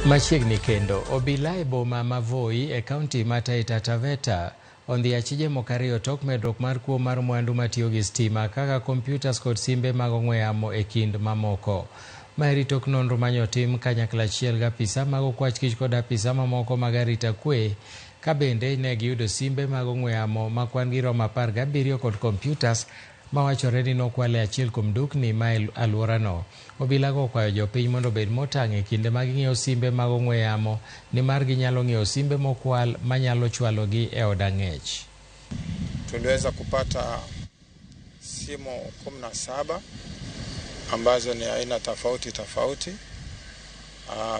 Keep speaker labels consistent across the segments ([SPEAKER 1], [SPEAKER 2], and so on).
[SPEAKER 1] Machiegni kendo, obila e boma ma Voi e kaunti ma Taita Taveta ondhi achije moko ariyo tok medruok mar kuo mar mwandu matiyo gi stima kaka kompyutas kod simbe mag ong'we yamo e kind mamoko. Maeri tok nonro manyotim kanyakla achiel gi apisa mag okwach kich kod apisa mamoko mag arita kwe ka bende ne giyudo simbe mag ong'we yamo ma kwan gi romo 17 kod kompyutas mawachore ni nokwal e achiel kuom dukni ma e alworano. Obilago okwayo jopiny mondo obed motang' e kinde ma ging'iewo simbe mag ong'we yamo nimar ginyalo ng'iewo simbe mokwal manyalo chwalogi e od ang'ech.
[SPEAKER 2] Tuliweza kupata simu 17 ambazo ni aina tofauti tofauti.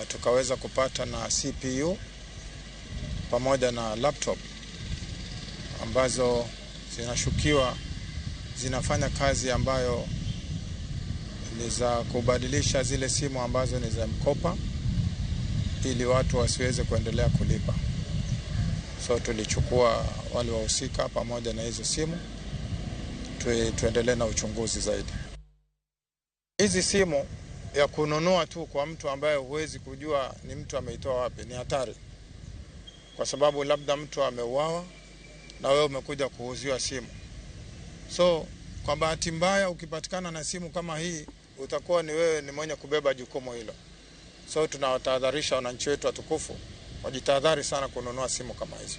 [SPEAKER 2] Tukaweza kupata na CPU pamoja na laptop ambazo zinashukiwa zinafanya kazi ambayo ni za kubadilisha zile simu ambazo ni za mkopa ili watu wasiweze kuendelea kulipa. So tulichukua wale wahusika pamoja na hizo simu tuendelee na uchunguzi zaidi. Hizi simu ya kununua tu kwa mtu ambaye huwezi kujua ni mtu ameitoa wapi ni hatari, kwa sababu labda mtu ameuawa na wewe umekuja kuuziwa simu. So kwa bahati mbaya ukipatikana na simu kama hii utakuwa ni wewe ni mwenye kubeba jukumu hilo. So tunawatahadharisha wananchi wetu watukufu wajitahadhari sana kununua simu kama hizo.